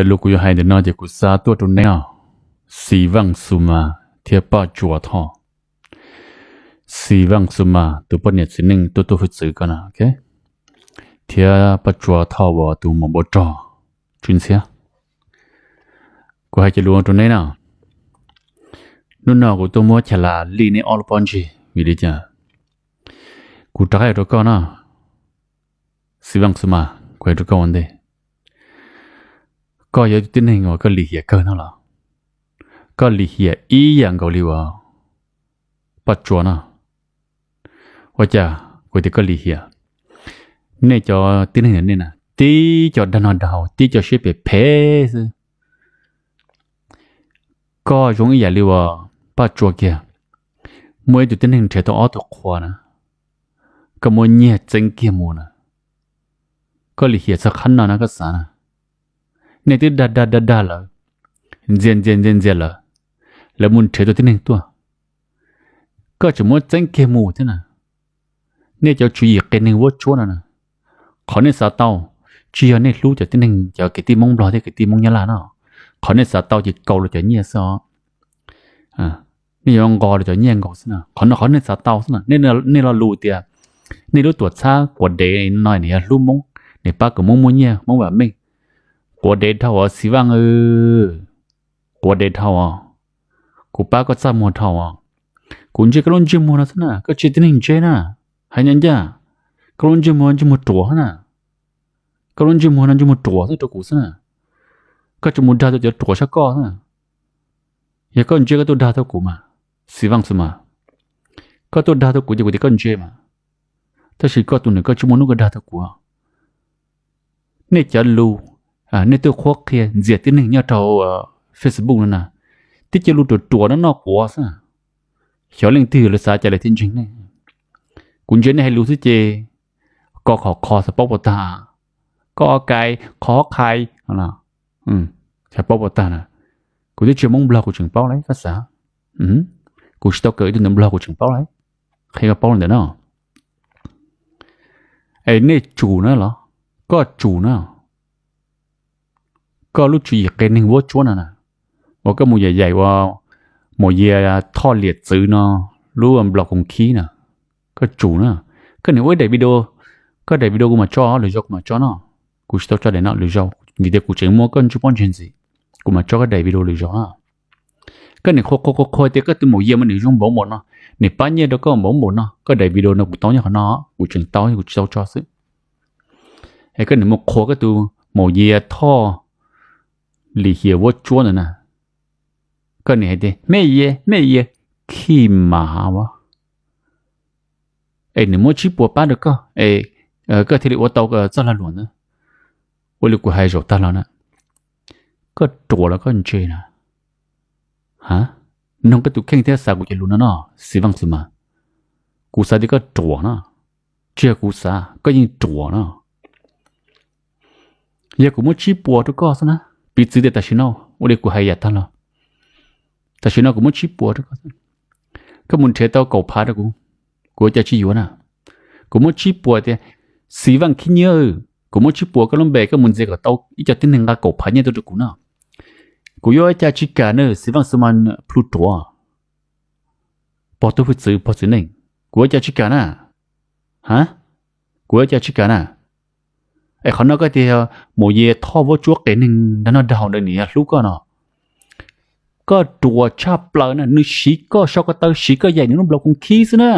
Lus kuv yuav hais ntawm no ces kuv xa tuaj rau neb no, Xis Vaj Xus Mas thiab Paj Tsua Thoj. Xis Vaj Xus Mas tus poj niam txiv neej tuaj tuaj hwj txwv ko no, thiab Paj Tsua Thoj uas tus muam npau rog tsw ntxhiab. Kuv hais cov lus rau neb na. Hnub no kuv tuaj muab chas las li neb ob lub pob ntseg vim li cas? Kuv rov qab hais rau koj na, Xis Vaj Xus Mas, kuv hais rau koj ua ntej, koj yog ib tug tib neeg uas koj lim hiam kawg no los? Koj lim hiam ib yam nkaus li uas Paj Tsua no. Ua cas kuv tias koj lim hiam? Nej cov tib neeg ntawm nej na, tib co dag noj dag haus, tib co siab phem phem xwb. Koj zoo ib yam li uas Paj Tsua kiag, muaj ib tug tib neeg nrhiav tau ob tug qhua na, koj muab nyiag txeeb kiag mus na. Koj lim hiam txog qhov no na, koj xav na? Nej twb dag dag dag dag lawm, ntxias ntxias ntxias ntxias lawm, lawv mus nrhiav tus tib neeg tuaj, koj tseem muab txeeb kiag mus thiab na. Nej cov tswv yim qias neeg vuab tsuab no na, qhov nej xav tau tsis yog nej hlub cov tib neeg, cov kwv tij Hmoob Nplog thiab kwv tij Hmoob Nyab Laj no. Qhov nej xav tau ces kaus los cov nyiaj xwb os. Nej yuav nqos los cov nyiaj nkaus xwb na. Qhov no qhov nej xav tau xwb na. Nej lo lus tias nej lub tuam txhab quav dev no nws yog hlub Hmoob, nws pab kom Hmoob muaj nyiaj, Hmoob vam meej. Quav dev dhau os Xis Vaj, quav dev dhau os. Kuv pab koj txaj muag dhau os. Kuv ntsia koj lub ntsej muag no xwb na, koj tsis yog tib neeg ntse na. Hais ncaj ncaj, koj lub ntsej muag, ntsej muag ruam xwb na. Koj lub ntsej muag no ntsej muag ruam xwb rau kuv xwb na. Koj tsuas mus dag tau cov ruam sab koj xwb na. Yog koj ntse koj tuaj dag tau kuv mas, Xis Vaj Xus Mas, koj tuaj dag tau kuv ces kuv tias koj ntse mas. Tab sis koj tus nws koj tsis muaj hnub koj dag tau kuv. Nej cov lus, nej tuaj qhuab qhia ntxias tib neeg nyob rau Facebook no na, tib co lus ruam ruam no noj quav xwb. Xyov leej twg lawv xav cas lawv thiaj ntseeg nej. Kuv ntsia nej hais lus xwb ces koj qhov qhov xav paub puas tag, koj kais qhov qhais xav paub puas tag na. Kuv twb tsis Hmoob Nplog kuv tseem paub lawm koj xav. Kuv tsis tau kawm ib tug ntawv Nplog kuv tseem paub lawm. Qhia koj paub li ntawm no. Es nej tsum na los? Koj tsum na. Koj lub tswv yim qias neeg vuab tsuab no na, uas koj mus yaim yaim ua Maum Yia Thoj Liam Txwv no lub nplos koos khib na, koj tsum na. Koj nim ua ib daim video, koj daim video kuv mam tso, lwm zaus kuv mam tso no. Kuv tsis tau tso daim no lwm zaus vim tias kuv tseem muaj koj ntsuj pob ntseg ntxiv, kuv mam tso koj daim video lwm zaus na. Koj nim qhuas qhuas qhuas qhuas tias koj tus Maum Yia mas nws zoo npaum npaum no, nws pab nyiaj rau koj npaum npaum no, koj daim video no kuv tau nyob qhov no, kuv tseem tau kuv tsis tau tso xwb. Es koj nim mus qhuas koj tus Maum Yia Thoj Lim Hiam vuab tsuab ntawd na, koj nim hais tias me ye me ye, khij mas a, es nws muab tsib puas pab rau koj es koj thiaj li ua tau txoj lag luam ntawd. Ua li kuv hais zaum tag los na, koj ruam los koj ntse na? Ha, noog koj tus kheej thiab xav kuv cov lus no no, Xis Vaj Xus Mas. Kuv xav tias koj ruam no, tsis yog kuv xav, koj yeej ruam no. Yog kuv muab tsib puas rau koj xwb na, piv txwv tias tam sim no, ua li kuv hais yam tag los, tam sim no kuv muab tsib puas rau koj, koj mus nrhiav tau kaum phav rau kuv, kuv ua cas tsis yuav na? Kuv muab tsib puas tias, Xis Vaj Khib Nyiab, kuv muab tsib puas koj lub npe, koj mus ntxias kom tau ib co tib neeg nqa kaum phav nyiaj tuaj rau kuv no, kuv yuav ua cas tsis kam na, Xis Vaj Xus Mas plhu ruam, pog tub hwj txwv pog txiv neej, kuv ua cas tsis kam na? Ha, kuv ua cas tsis kam na? Es qhov no koj tias Maum Yia Thoj vuab tsuab qias neeg dag noj dag haus ntawd nws yog hlub koj no, koj ruam tshaj plaws na. Nws siv koj sau ko taw, siv koj yaim nws lub nplos koos khib xwb na.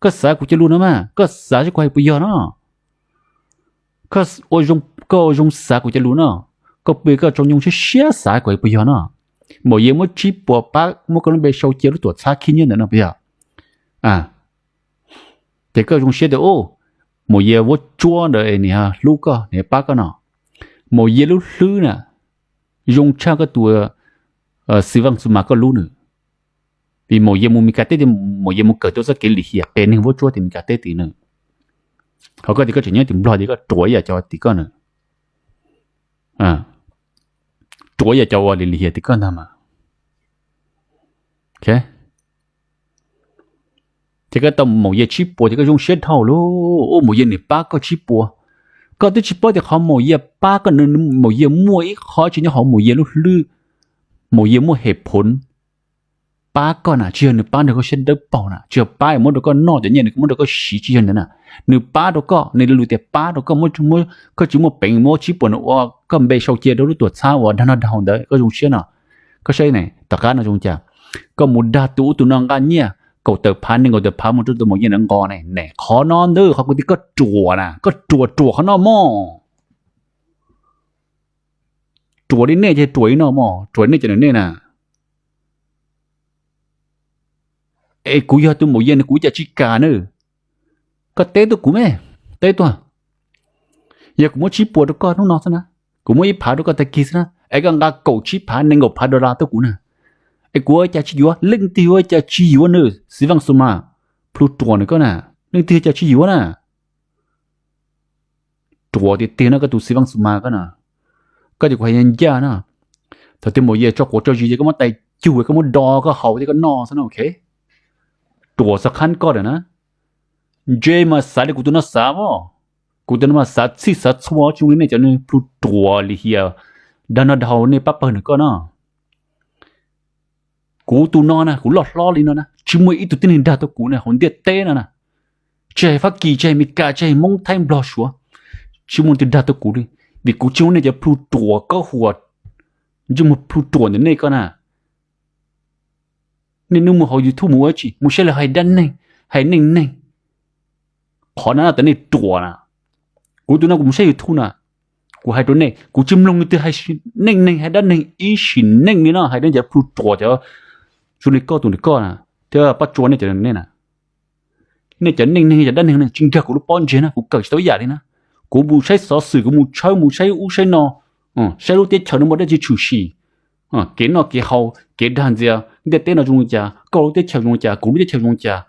Koj xav kuv cov lus no mas, koj xav seb kuv hais puas yog no? Koj ua zoo xav kuv cov lus no, koj pw koj tsaug ncoo siab siab xav kuv hais puas yog no? Maum Yia muab tsib puas pab muab koj lub npe sau cia lub tuam txhab khib nyiab ntawm no puas yog? Ces koj zoo siab tias, Maum Yia vuab tsuab ntawd nws hlub koj, nws pab koj no. Maum Yia lub hlwb na, zoo tshaj koj tus Xis Vaj Xus Mas koj lub nws. Vim Maum Yia mus Mes Kas teb tid, Maum Yia mus kawm tau txoj kev lim hiam qias neeg vuab tsuab tim Mes Kas teb tid na. Ho koj tias koj tseem nyob tim Nplog tid, koj ruam ib yam cov tim koj na. Ruam ib yam cov uas lim lim hiam tim koj ntag mas. Ces koj tau Maum Yia tsib puas ces koj zoo siab dhau lawm, Maum Yia nws pab koj tsib puas, Koj twb tsis paub tias qhov Maum Yias pab koj, Maum Yias muaj ib qho tsis nyob hauv Maum Yias lub hlwb, Maum Yias muaj hem phoov pab koj na, tsis yog nws pab nrog koj siab dawb paug na, tsis yog pab muab rau koj noj cov nyiaj nws muab rau koj siv, tsis yog ntawd na. Nws pab rau koj, nws lus tias pab rau koj, koj tsis muaj peev muab tsib puas nws ua koj npe sau cia rau lub tuam txhab uas dag noj dag haus ntawd, koj zoo siab no. Koj saib ne, tom qab no zoo cas, koj mus dag tus ub tus no nqa nyiaj kaum tawm phav, nees nkaum tawm phav mus rau tus Maum Yias ntawd nqos ne, ne qhov no ntawd qhov kuv tias koj ruam na, koj ruam ruam qhov no mog. Ruam li nej ces ruam li no mog, ruam li nej cov nws nej na. Es kuv yog tus Maum Yias nws kuv cas tsis kam na. Koj teb tuaj kuv me, teb tuaj. Yog kuv muab tsib puas rau koj hnub no xwb na, kuv muab ib phav rau koj tag kis xwb na, es koj nqa kaum tsib phav nees nkaum phav dollar tuaj kuv na, es kuv ua cas tsis yuav, leej twg ua cas tsis yuav nws, Xiv Vaj Xus Mas, plhu ruam nws koj na, leej twg ua cas tsis yuav na. Ruam tiag tiag no koj tus Xiv Vaj Xus Mas koj na. Koj ces kuv hais ncaj na, thaum twg Maum Yias tso quav tso zis ces koj muab tais cug koj muab do koj haus thiab koj noj xwb no, ok. Ruam xav qhab koj lawm na. Ntse mas xav li kuv tus no xav os. Kuv tus no mas xav txhij xav txhua tsis zoo li nej cov plhu ruam lim hiam dag noj dag haus nej pab pawg nws koj no. Kuv tus no na, kuv loj hlob li no na, tsis muaj ib tug tib neeg dag tau kuv na hauv ntiaj teb no na. Tsis hais Fab Kis, tsis hais Mes Kas, tsis hais Hmoob, Thaib, Nplog, Suav, tsis muaj leej twg dag tau kuv li. Vim kuv tsis zoo nej cov plhu ruam kaub huam, ntsej muag plhu ruam ntawm nej koj na. Nej hnub mus hauv YouTube mus ua dab tsi, mus saib lawv hais dab neeg, hais neej neeg. Qhov no na tau nej ruam na. Kuv tus no kuv mus saib YouTube na, kuv hais rau nej, kuv tsis mloog leej twg hais neej neeg hais dab neeg ib sim neej li no, hais nej cov plhu ruam cov zoo li koj tus ntawm koj na, thiab Paj Tsua nej cov nej na. Nej cov neej neeg cov dab neeg no tsis nkag kuv lub pob ntseg na, kuv kawm tsis tau ib yam li na. Kuv mus saib xov xwm, kuv mus tshawb mus saib ub saib no, saib lub teb chaws no muaj dab tsi tshwm sim, kev noj kev haus, kev dag ntxias, ntiaj teb no zoo li cas, koj lub teb chaws zoo li cas, kuv lub teb chaws zoo li cas,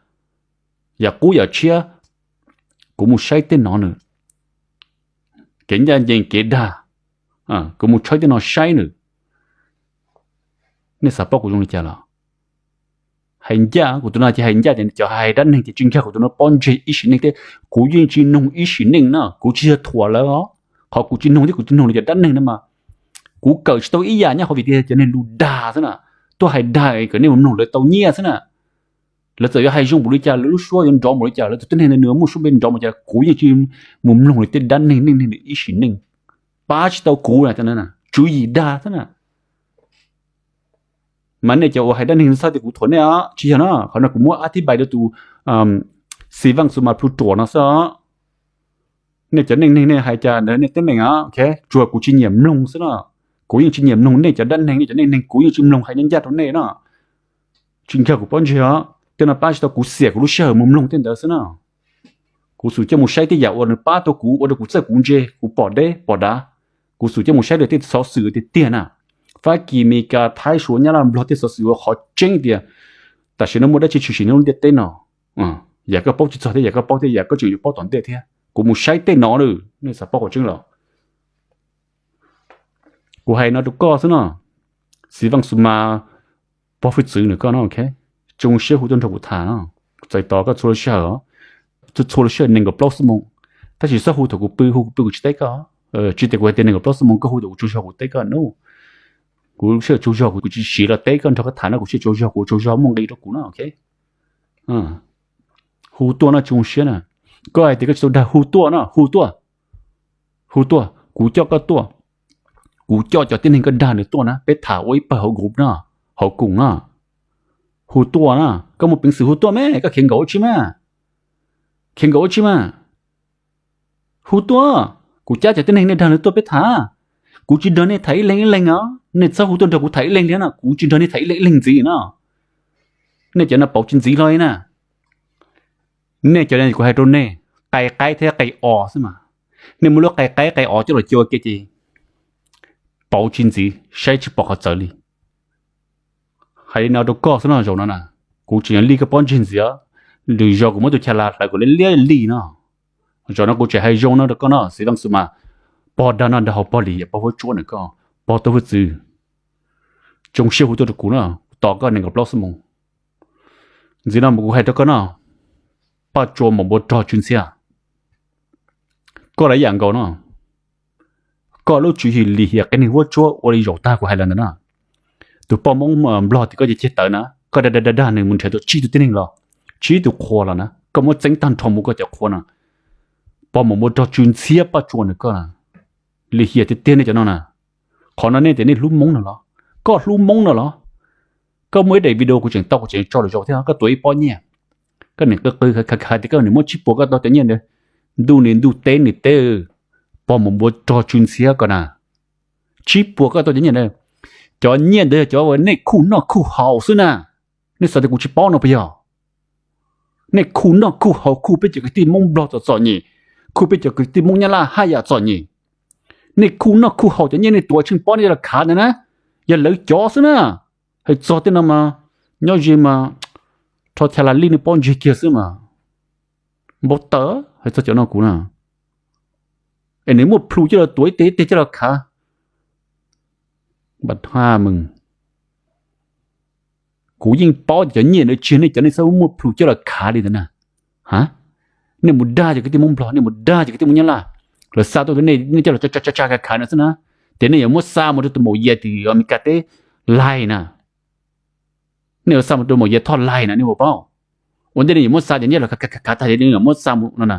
yam qub yam tshiab, kuv mus saib tej no nws, kev ncaj ncees kev dag, kuv mus tshawb tej no saib nws. Nej xav paub kuv zoo li cas los? Hais ncaj, kuv tus no ces hais ncaj tias cov hais dab neeg ces tsis nkag kuv tus no pob ntseg ib sim neej thiab. Kuv yeej tsis noog ib sim neej na, kuv tsis yog thuam lawv os. Qhov kuv tsis noog thiab kuv tsis noog lawv cov dab neeg no mas kuv kawm tsis tau ib yam nyob qhov vim tias cov neeg lus dag xwb na, tuaj hais dag kom nej mus mloog lawv tau nyiaj xwb na. Lawv txawm yuav hais zoo npaum li cas, lawv lub suab yuav nrov npaum li cas, lawv tus tib neeg ntawd nws muaj suab npe nrov npaum cas, kuv yeej tsis mus mloog lawv tej dab neeg neej neeg ib sim neej. Pab tsis tau kuv na, tswv yim dag xwb na. Mas nej cov uas hais dab neeg txhob tias kuv thuam nej os, tsis yog na, qhov no kuv muab ab thib pais rau tus Xi Vaj Xu Mas plhu ruam no xwb os. Nej cov neej neeg nej hais cas ntawd nej teeb meem os, tsuas kuv tsis nyiam mloog xwb no. Kuv yeej tsis nyiam mloog nej cov dab neeg, nej cov neej neeg kuv yeej tsis mloog, hais ncaj ncaj rau nej no. Tsis nkag kuv pob ntseg os, tej no pab tsis tau kuv, xiam kuv lub sij hawm mus mloog tej ntawd xwb na. Kuv xum coj mus saib tej yam uas nws pab tau kuv, ua rau kuv txawj kuv ntse, kuv pom deb pom dav. Kuv xum coj mus saib lawv tej xov xwm tiag tiag na. Fab Kis, Mes Kas, Thaib, Suav, Nyab Laj, Nplog tej xov xwm uas qhov tseeb tias tam sim no muaj dab tsi tshwm sim nyob lub ntiaj teb no. Yam koj paub tsis txog thiab yam koj paub thiab yam koj tseem yuav paub tom ntej thiab. Kuv mus saib tej no lawm, nej xav paub qhov tseeb los? Kuv hais no rau koj xwb no. Xi Vaj Xu Mas, pog hwj txwv nws koj no, ok. Tsis zoo siab hu tuaj nrog kuv tham no. Txais tos koj txhua lub sij hawm, txhua lub sij hawm nees nkaum plaub xuab moos. Tab sis txhob hu thaum kuv pw, hu kuv pw kuv tsis teb koj. Tsis tias kuv hais tias nees nkaum plaub xuab moos koj hu thaum kuv tsaug zog kuv teb koj no. Kuv lub sij hawm tsaug zog kuv tsis siv los teb koj nrog koj tham no, kuv sij hawm tsaug zog kuv tsaug zog muaj nqi rau kuv no, ok. Hu tuaj no, tsis zoo siab na. Koj hais tias koj tsis tau dag, hu tuaj no, hu tuaj. Hu tuaj, kuv coj koj tuaj. Kuv coj cov tib neeg koj dag nws tuaj na, peb tham ua ib pawg hauv group no, hauv koom no. Hu tuaj na, koj muaj peev xwm hu tuaj me, koj khiav nkaum ua tsi mas? Khiav nkaum ua tsi mas? Hu tuaj, kuv cab cov tib neeg nej dag nws tuaj peb tham. Kuv tsis nrog nej tham ib leeg ib leeg os, nej txhob hu tuaj nrog kuv tham ib leeg li no, kuv tsis nrog nej tham ib leeg ib leeg ntxiv no. Nej cov no pauv tsis ntxiv hlo li na. Nej cov no kuv hais rau nej, qai qaib thiab qai os xwb mas. Nej muab lub qai qaib qai os coj los cua ke ces pauv tsis ntxiv, saib tsis pom qhov txawv li. Hais li no rau koj xwb no, zaum no na, kuv tseem yuav lij koj pob ntseg ntxiv os. Lwm zaus kuv muab tus cha las hlawv kom liab liab li no. Zaum no kuv tseem hais zoo no rau koj no, Xi Vaj Xu Mas, pog dag noj dag haus, pog lim hiam, pog huab tsuab nws koj, pog tub hwj txwv. Tsis zoo siab hu tuaj rau kuv no, kuv tos koj nees nkaum plaub xuab moos. Ntxiv no mas kuv hais rau koj no, Paj Tsua Maum Npua Rog Tswv Ntxhiab, Koj lawv yam nkaus no, koj lub tswv yim lim hiam qias neeg vuab tsuab ua li zaum tag kuv hais lawm ntawd na. Tus poj Hmoob Nplog tim koj ces ceg tawv na, koj dag dag dag dag nws mus nrhiav tau tsib tug tib neeg los, tsib tug qhua los na, koj muab txeeb tag nrho mus koj cov qhua no, pog mus npua rog tsw ntxhiab paj tsua nws koj na. Lim hiam tiag tiag nej cov no na. Qhov no nej tias nej hlub Hmoob no los? Koj hlub Hmoob no los? Koj muaj ib daim video kuv tseem tau kuv tseem tso lwm zaus thiab, koj tuav ib pob nyiaj, koj niam qw qw hais tias koj niam muab tsib puas koj tau cov nyiaj ntawd, ntuj nim ntuj teb nim teb, pog mus npua rog tsw ntxhiab koj na. Tsib puas koj tau cov nyiaj ntawd, cov nyiaj ntawd yog cov uas nej khuj noj khuj haus xwb na. Nej xav tias kuv tsis paub no puas yog? Nej khuj noj khuj haus, khuj peb cov kwv tij Hmoob Nplog txom txom nyem, khuj peb cov kwv tij Hmoob Nyab Laj haj yam txom nyem. Nej khuj noj khuj haus cov nyiaj nej tuav tsheej pob nej coj los khav ntawd na, yog lawv cov xwb na. Hais txog tej no mas nyob ze mas rho chaw las lij nej pob ntseg kiag xwb mas. Npau taws hais txog cov no kuv na. Es nws muaj plhus coj los tuav ib teg ib teg coj los khav. Npam haj mws, kuv yeej paub tias cov nyiaj ntawd tsis yog nej cov, nej txhob muaj plhus coj los khav li ntawd na. Ha, nej mus dag cov kwv tij Hmoob Nplog, nej mus dag cov kwv tij Hmoob Nyab Laj, lawv xa tuaj rau nej, nej coj los tsa tsa tsa khav khav no xwb na. Ces nej yuav muab xa mus rau tus maum yas tim Amelikas teb laig na. Nej yuav xa mus rau maum yas thoj laig na, nej puas paub? Ua ntej nej yuav muab xa ces nej los khav khav khav tag ces nej yuav muab xa mus no na.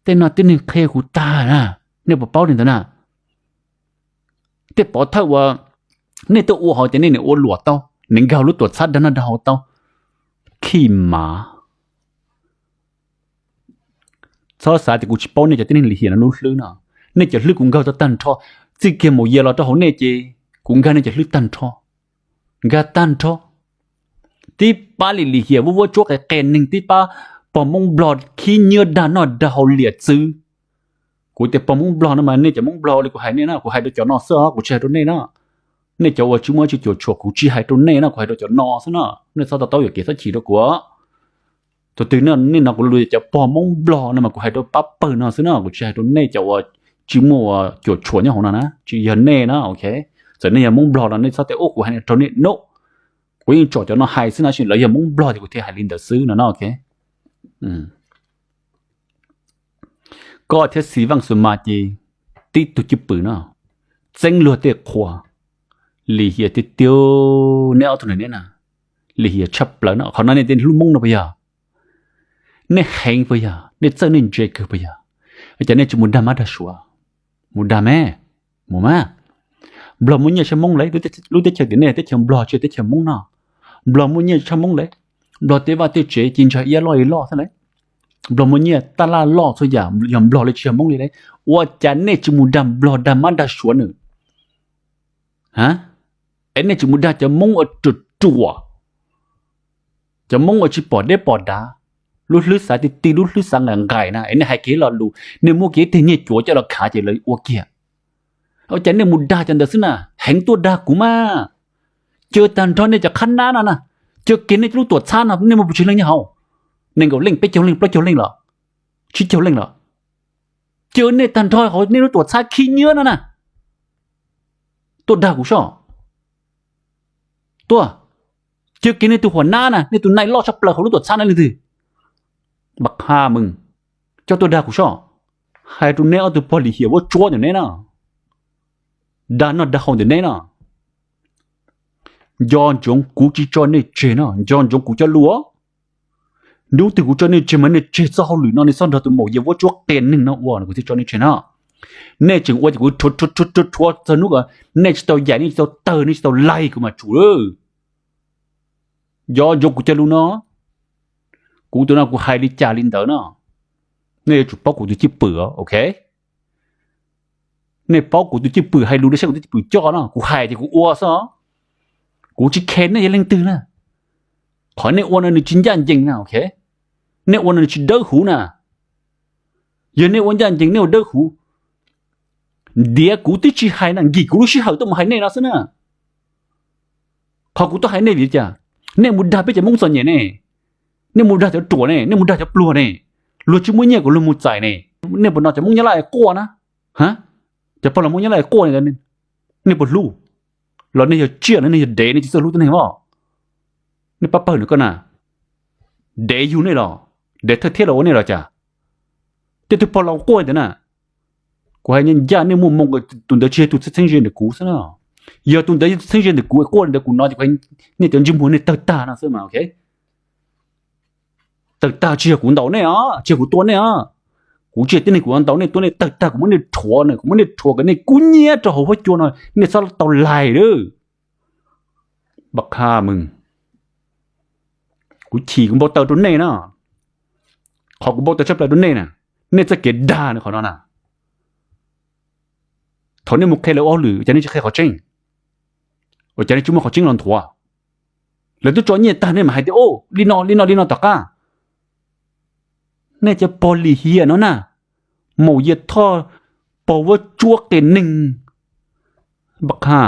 Tej no tib neeg qhia kuv tag na, nej puas paub li ntawd na? Tej pov thawj uas nej tuaj ua hauv ces nej niam ua luam tau, nej nkag lub tuam txhab dag noj dag haus tau. Khij mas, txhob xav tias kuv tsis paub nej cov tib neeg lim hiam no lub hlwb no. Nej cov hlwb kuv nkag tau tag nrho. Txij kiag maum yas los rau hauv nej ces kuv nkag nej cov hlwb tag nrho. Nkag tag nrho. Tib pab li lim hiam vuab vuab tsuab qias qias neeg, tib pab pog Hmoob Nplog khib nyiab dag noj dag haus liam txwv. Kuv tias pog Hmoob Nplog no mas nej cov Hmoob Nplog li kuv hais nej na, kuv hais rau cov no xwb os, kuv tsis hais rau nej na. Nej cov uas tsis muaj dab tsi cuam tshuam kuv tsis hais rau nej na, kuv hais rau cov no xwb na. Nej txhob to taub yuam kev txhob chim rau kuv. Thaum twg nej no kuv lus cov pog Hmoob Nplog no mas kuv hais rau pab pawg no xwb na, kuv tsis hais rau nej cov uas tsis muaj ua cuam tshuam nyob hauv no na, tsis yog nej na, ok. Txawm nej yog Hmoob Nplog los nej txhob tias ub kuv hais rau nej no. Kuv yeej tsom cov no hais xwb na, sis lawv yog Hmoob Nplog ces kuv thiaj hais li ntawd xwb no na, ok. Koj thiab Xi Vaj Xus Mas ces tib tug cwj pwm no, txeeb luag tej qhua, lim hiam tiag tiag. Neb ob tug ne na, lim hiam tshaj plaws no. Qhov no nej tej hlub Hmoob no puas yog? Nej heev puas yog? Nej txawj nej ntse kawg puas yog? Cas nej tsis mus dag mab dag suav? Mus dag me, mus mas. Nplog muaj nyiaj tshaj Hmoob lawm, lub teb chaws tim nej teb chaws Nplog tsis teb chaws Hmoob no. Nplog muaj nyiaj tshaj Hmoob lawm. Nplog tej vaj tej tsev ci ntsa iab loj li loj xwb lawm. Nplog muaj nyiaj taj laj loj txhua yam, yog Nplog li tsis yog Hmoob li lawm. Ua cas nej tsis mus dag Nplog dag mab dag suav nws? Es nej tsis mus dag cov Hmoob ua ruam ruam, cov Hmoob ua tsis pom deb pom dav, lub hlwb xav ti ti, lub hlwb xav nqaim nqaim na, es nej hais kev lo lus, nej muab kev tej nyiaj cuav coj los khav ces lawv ua kiag. Ua cas nej mus dag cov ntawd xwb na? Heev tuaj dag kuv mas. Caw tag nrho nej cov qhab nab no na, caw kiag nej lub tuam txhab no, nej muaj pes tsawg leej nyob hauv? Nees nkaum leej, peb caug leej, plaub caug leej los, tsib caug leej los? Caw nej tag nrho hauv nej lub tuam txhab khib nyiab no na, tuaj dag kuv soj. Tuaj, caw kiag nej tus huam nab na, nej tus nai loj tshaj plaws hauv lub tuam txhab na leej twg? Npam qha mws, coj tuaj dag kuv soj. Hais rau neb ob tug pog lim hiam vuab tsuab ntawm neb na, dag noj dag haus ntawm neb na, nco ntsoov kuv tsis tso nej tseg no, nco ntsoov kuv cov lus. Hnub twg kuv tso nej tseg mas nej tseg txoj hauj lwm no, nej txhob nrog tus maum yawg vuab tsuab qias neeg no ua, kuv thiaj tso nej tseg no. Nej tseem ua ces kuv rhuav rhuav rhuav rhuav txog hnub uas nej tsis tau yaim, nej tsis tau tawg, nej tsis tau laig kuv mas tsum. Nco ntsoov kuv cov lus no, kuv tus no kuv hais li cas li ntawd no, nej yuav tsum paub kuv tus cwj pwm, ok? Nej paub kuv tus cwj pwm hais lus li saib kuv tus cwj pwm coj no, kuv hais ces kuv ua xwb. Kuv tsis khe nej yog leej twg na. Qhov nej ua no nws tsis ncaj ncees na, ok? Nej ua no nws tsis dawb huv na. Yog nej ua ncaj ncees, nej ua dawb huv, ntiav kuv twb tsis hais na, nkim kuv lub sij hawm tuaj mus hais nej no xwb na. Qhov kuv tuaj hais nej vim li cas? Nej mus dag peb cov Hmoob txom nyem ne, nej mus dag cov ruam ne, nej mus dag cov pluag ne, luag tsis muaj nyiaj kom luag mus txais ne. Nej puas hnov cov Hmoob Nyab Laj quaj na? Cov pog los Hmoob Nyab Laj quaj, nej puas hlub? Los nej yog tsiaj los nej yog dev, nej tsis txawj hlub tib neeg os. Nej pab pawg nws koj na, dev yug nej los, dev thawj thiab los ua nej los cas? Tej tug pog laus quaj ntawd na, kuv hais ncaj ncaj nej muaj moo, tus ntawd tsis yog tus txheeb ze ntawm kuv xwb na. Yog tus ntawd yog tus txheeb ze ntawm kuv quaj li ntawd kuv no ces nej cov ntsej muag nej tawg tag no xwb mas, ok. Tawg tag, tsis yog kuv ntaus nej os, tsis yog kuv tua nej os. Kuv tsis yog tib neeg kuv ntaus nej tua nej tawg tag, kuv muab nej rhuav na, kuv muab nej rhuav kom nej kub hnyiab rau hauv huab cua no, nej txhob tau laig lawm. Npaj qha mws, kuv chim kuv npau taws rau nej na. Qhov kuv npau taws tshaj plaws rau nej na, nej txoj kev dag nws qhov no na. Thaum nej mus qhia lawv ua hauj lwm, ua cas nej tsis qhia qhov tseeb? Ua cas nej tsis muaj qhov tseeb los nthuav? Lawv twb tso nyiaj tag nej mam hais tias, o, li no li no li no tom qab. Nej cov pog lim hiam no na, Maum Yia Thoj, pog vuab tsuab qias neeg, npaj qha.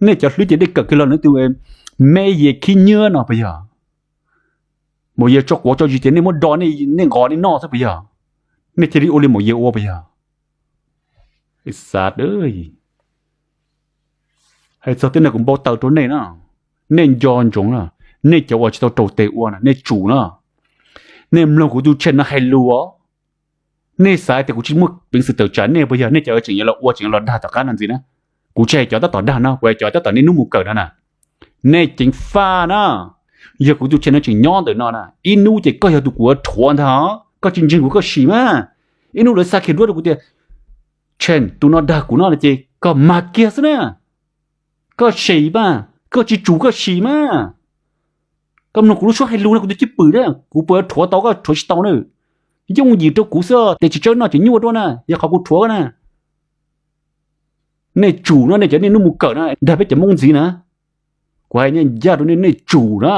Nej cov hlwb ces dej kawm kiag los ntawm tus me Yia Khib Nyiab no puas yog? Maum Yia tso quav tso zis ces nej muab do, nej nqos nej noj xwb puas yog? Nej thiaj li ua li Maum Yia ua puas yog? Xav, hais txog tej no kuv npau taws rau nej na. Nej nco ntsoov na, nej cov uas tsis tau raug tes ua na, nej tsum na. Nej mloog kuv tus channel no hais lus os. Nej xav tias kuv tsis muaj peev xwm tawm tsam nej puas yog? Nej cov tseem yuav los ua, tseem yuav los dag tom qab no ntxiv na. Kuv tsis hais cov tab tom dag no, kuv hais cov tab tom niaj hnub mus kawm no na. Nej ceev faj na. Yog kuv tus channel no tseem nyob ntawm no na, ib hnub ces koj yog tus kuv yuav rhuav ntag os. Koj tsis ntseeg kuv koj sim mas. Ib hnub lawv xa kiag duab rau kuv tias, Tseem, tus no dag kuv no ces koj mag kiag xwb na. Koj sim mas, koj tsis tsum koj sim mas. Koj mloog kuv lub suab hais lus no, kuv tus cwj pwm na, kuv puas yuav rhuav tau koj rhuav tsis tau na. Yooj yim rau kuv xwb, tes tsis tsawb noj tsis nyuaj dua na, yog qhov kuv rhuav na. Nej tsum no, nej cov niaj hnub mus kawm na, dag peb cov Hmoob ntxiv na. Kuv hais ncaj ncaj rau nej, nej tsum na.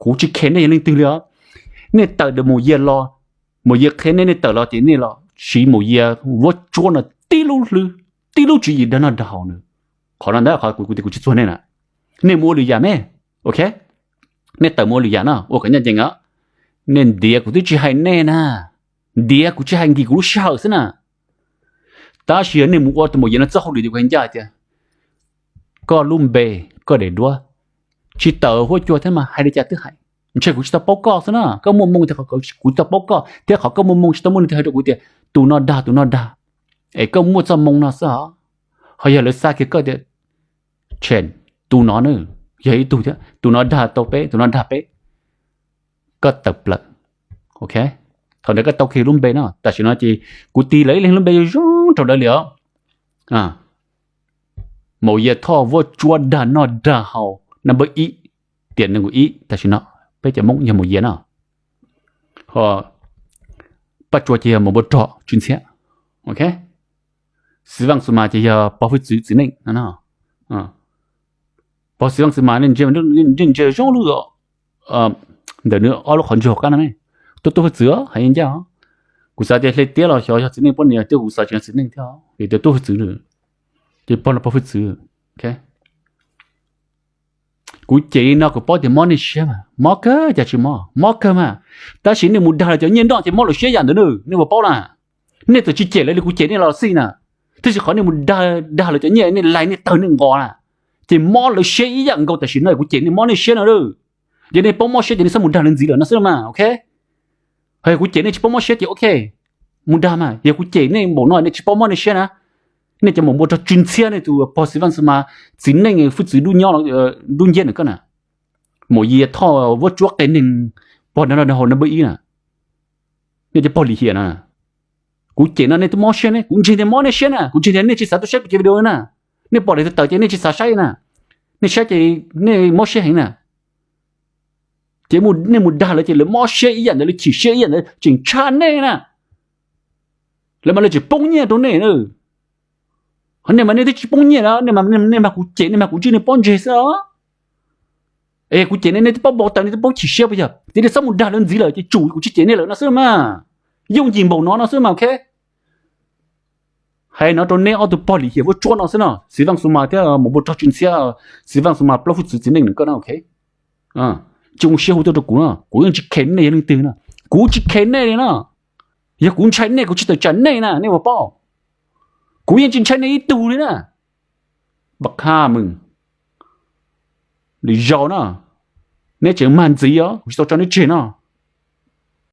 Kuv tsis khe nej yog leej twg li os. Nej tawm ntawm Maum Yia los, Maum Yia qhia nej, nej tawm los ces nej los siv Maum Yia vuab tsuab no tib lub hlwb, tib lub tswv yim dag noj dag haus na. Qhov no ntag qhov kuv tias kuv tsis txuag nej na. Nej mus ua lwm yam me, ok. Nej tawm mus ua lwm yam no ua kom ncaj ncees os. Nej ntiav kuv twb tsis hais nej na. Ntiav kuv tsis hais, nkim kuv lub sij hawm xwb na. Tab sis yog nej mus ua tus Maum Yia no txoj hauj lwm ces kuv hais ncaj tias, koj lub npe, koj daim duab tsis tawm huab cua thiab mas hais li cas twb hais. Ntshe kuv tsis tau paub koj xwb na. Koj muaj moo tias kuv tsis tau paub koj, thiab qhov koj muaj moo tsis tau muaj leej twg hais rau kuv tias tus no dag, tus no dag. Es koj muaj txoj moo no xwb os. Ho yog lawv xa kiag koj tias, Tseem, tus no na, yog ib tug thiab, tus no dag tau peb, tus no dag peb, koj tawm plaws. Ok, thaum ntawd koj tau kiag lub npe no. Tam sim no ces kuv tis lawv ib leeg lub npe zoo zoo rau lawv li os. Maum Yia Thoj vuab tsuab dag noj dag haus number ib, tiam nees nkaum ib tam sim no, peb cov Hmoob yog Maum Yia no. Ho Paj Tsua ces yog Maum Npua Rog Tswv Ntxhiab. Ok, Xi Vaj Xu Mas ces yog pog Hwj Txwv txiv neej no. Pog Xi Vaj Xu Mas nej ntsia zoo lub, ntawm nws ob lub qhov ntswg hauv qab no ne, tuaj tuaj Hwj Txwv hais ncaj os. Kuv xav tias hle tiab los xyov yog txiv neej poj niam, twb kuv xav tsis yog txiv neej thiab, vim tias tuaj Hwj Txwv, ces pog no pog Hwj Txwv. Kuv cem li no kuv paub tias mob nej siab mas, mob kawg cas tsis mob, mob kawg mas. Tab sis nej mus dag lawv cov nyiaj noj ces mob lawv siab yam ntawd na, nej puas paub na? Nej txawm tsis cem lawv li kuv cem nej los xij na, tab sis qhov nej mus dag, dag lawv cov nyiaj, nej laig nej tawg nej nqos na, ces mob lawv siab ib yam nkaus tam sim no kuv cem nej mob nej siab no. Yog nej paub mob siab ces nej txhob mus dag lawv ntxiv lawm no xwb mas, ok. Ho yog kuv cem nej tsis paub mob siab ces ok, mus dag mas. Yog kuv cem nej npaum no nej tsis paub mob nej siab na, nej cov Maum Npua Rog Tswv Ntxhiab, nej tus pog Xi Vaj Xu Mas txiv neej Hwj Txwv dub nyob, dub nciab na koj na, Maum Yia Thoj vuab tsuab qias neeg, pog no no haus no npawb ib na, nej cov pog lim hiam na. Kuv cem no nej twb mob siab ne, kuv ntseeg tias mob nej siab na, kuv ntseeg tias nej tsis xav tuaj saib kuv cov video na. Nej pom daim tawm ces nej tsis xav saib na, nej saib ces nej mob siab heev na. Ces nej mus dag lawv ces lawv mob siab ib yam ntawd, lawv chim siab ib yam ntawd, tseem tshaj nej na. Lawv mas lawv tseem poob nyiaj rau nej na. Nej mas nej twb tsis poob nyiaj na, nej mas kuv cem, nej mas kuv ntswj nej pob ntseg xwb os. Es kuv cem nej, nej twb paub npau taws, nej twb paub chim siab puas yog? Ces nej txhob mus dag lawv ntxiv lawm ces tsum kuv tsis cem nej lawm no xwb mas. Yooj yim npaum no no xwb mas, ok. Hais no rau neb ob tug pog lim hiam vuab tsuab no xwb no, Xi Vaj Xu Mas thiab Maum Npua Rog Tswv Ntxhiab, Xi Vaj Xu Mas plaub Hwj Txwv txiv neej nws koj na, ok. Tsis ua siab hu tuaj rau kuv no, kuv yeej tsis khe nej yog leej twg no. Kuv tsis khe nej li no. Yog kuv ntshai nej kuv tsis tawm tsam nej na, nej puas paub? Kuv yeej tsis ntshai nej ib tug li na. Npaj qha mws, lwm zaus na, neb tseem mag ntxiv os, kuv tsis tau tso neb tseg no.